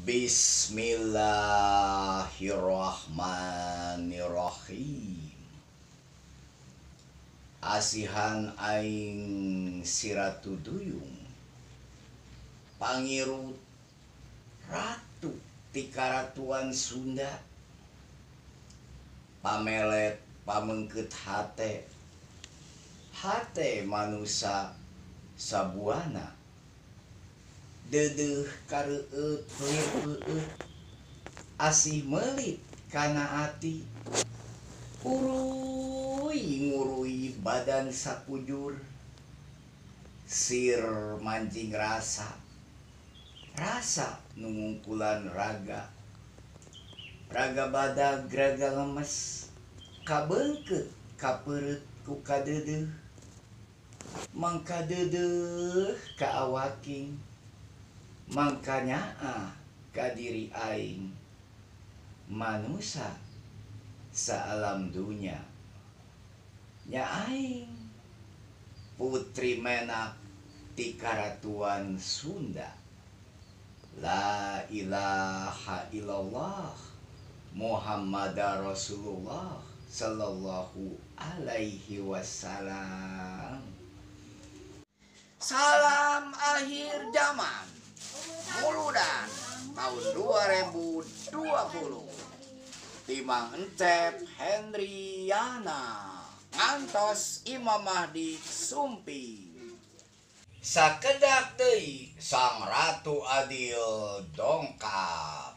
Bismillahirrahmanirrahim. Asihan aing si Ratu Duyung, Pangirut Ratu ti Karatuan Sunda, pamelet pamengkeut hate, hate manusa sabuana, deudeuh kareueut lir peueut, asih meulit kana ati, uruy nguruy badan sakujur, sir manjing rasa, rasa nu ngungkulan raga, raga badag raga lemes, kabeungkeut kapeureut ku kadeudeuh, mangka deudeuh ka awaking, mangka nyaah ka diri aing, manusa saalam dunya, nya aing Putri Menak ti Karatuan Sunda. La ilaha illallah Muhammadar Rasulullah sallallahu alaihi wasallam. Salam akhir zaman Muludan tahun 2020. Timang Encep Hendriana ngantos Imam Mahdi Sumping. Sakedak deui Sang Ratu Adil dongkap.